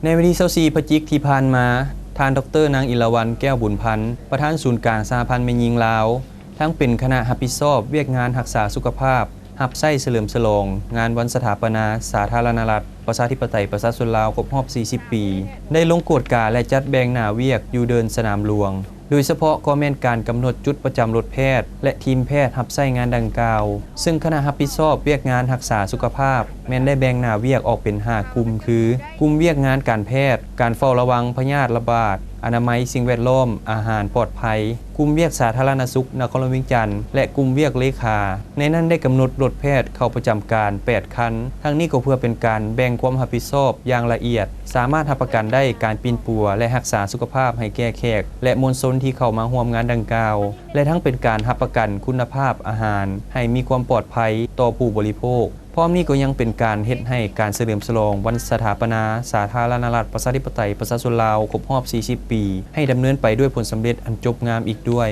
ໃນວັນທີຊາວສີ່ ພະຈິກ ທີ່ຜ່ານມາ, ທ່ານ ດຣ ນາງ ອິນລະວັນ ແກ້ວບຸນພັນ ປະທານສູນກາງສະຫະພັນແມ່ຍິງລາວ ທັງເປັນຄະນະຮັບຜິດຊອບວຽກງານຮັກສາສຸຂະພາບ ຮັບໃຊ້ສະເຫຼີມສະຫຼອງງານວັນສະຖາປະນາສາທາລະນະລັດ ປະຊາທິປະໄຕ ປະຊາຊົນລາວ ຄົບຮອບ ສີ່ສິບ ປີ ໄດ້ລົງກວດກາ ແລະ ຈັດແບ່ງໜ້າວຽກຢູ່ເດີ່ນສະໜາມຫຼວງ ໂດຍສະເພາະກໍແມ່ນການກຳນົດຈຸດປະຈຳລົດແພດ ແລະ ທີມແພດຮັບໃຊ້ງານດັ່ງກ່າວ, ເຊິ່ງຄະນະຮັບຜິດຊອບວຽກງານຮັກສາສຸຂະພາບ ແມ່ນໄດ້ແບ່ງໜ້າວຽກອອກເປັນຫ້າກຸ່ມ ຄື ກຸ່ມວຽກງານການແພດ, ການເຝົ້າລະວັງພະຍາດລະບາດ, ອະນາໄມສິ່ງແວດລ້ອມ, ອາຫານປອດໄພ, ກຸ່ມວຽກສາທາລະນະສຸກນະຄອນຫຼວງວຽງຈັນ ແລະ ກຸ່ມວຽກເລຂາ. ໃນນັ້ນໄດ້ກຳນົດລົດແພດເຂົ້າປະຈຳການແປດຄັນ, ທັງນີ້ກໍເພື່ອເປັນການແບ່ງຄວາມຮັບຜິດຊອບຢ່າງລະອຽດ, ສາມາດຮັບປະກັນໄດ້ການປິ່ນປົວ ແລະ ຮັກສາສຸຂະພາບໃຫ້ແກ່ແຂກ ແລະ ມວນຊົນທີ່ເຂົ້າມາຮ່ວມງານດັ່ງກ່າວ ແລະ ທັງເປັນການຮັບປະກັນຄຸນນະພາບອາຫານໃຫ້ມີຄວາມປອດໄພຕໍ່ຜູ້ບໍລິໂພກ. ພ້ອມນີ້ກໍຍັງເປັນການເຮັດໃຫ້ການສະເຫຼີມສະຫຼອງວັນສະຖາປະນາສາທາລະນະລັດ ປະຊາທິປະໄຕ ປະຊາຊົນລາວ ຄົບຮອບ ສີ່ສິບ ປີ ໃຫ້ດຳເນີນໄປດ້ວຍຜົນສຳເລັດອັນຈົບງາມອີກດ້ວຍ.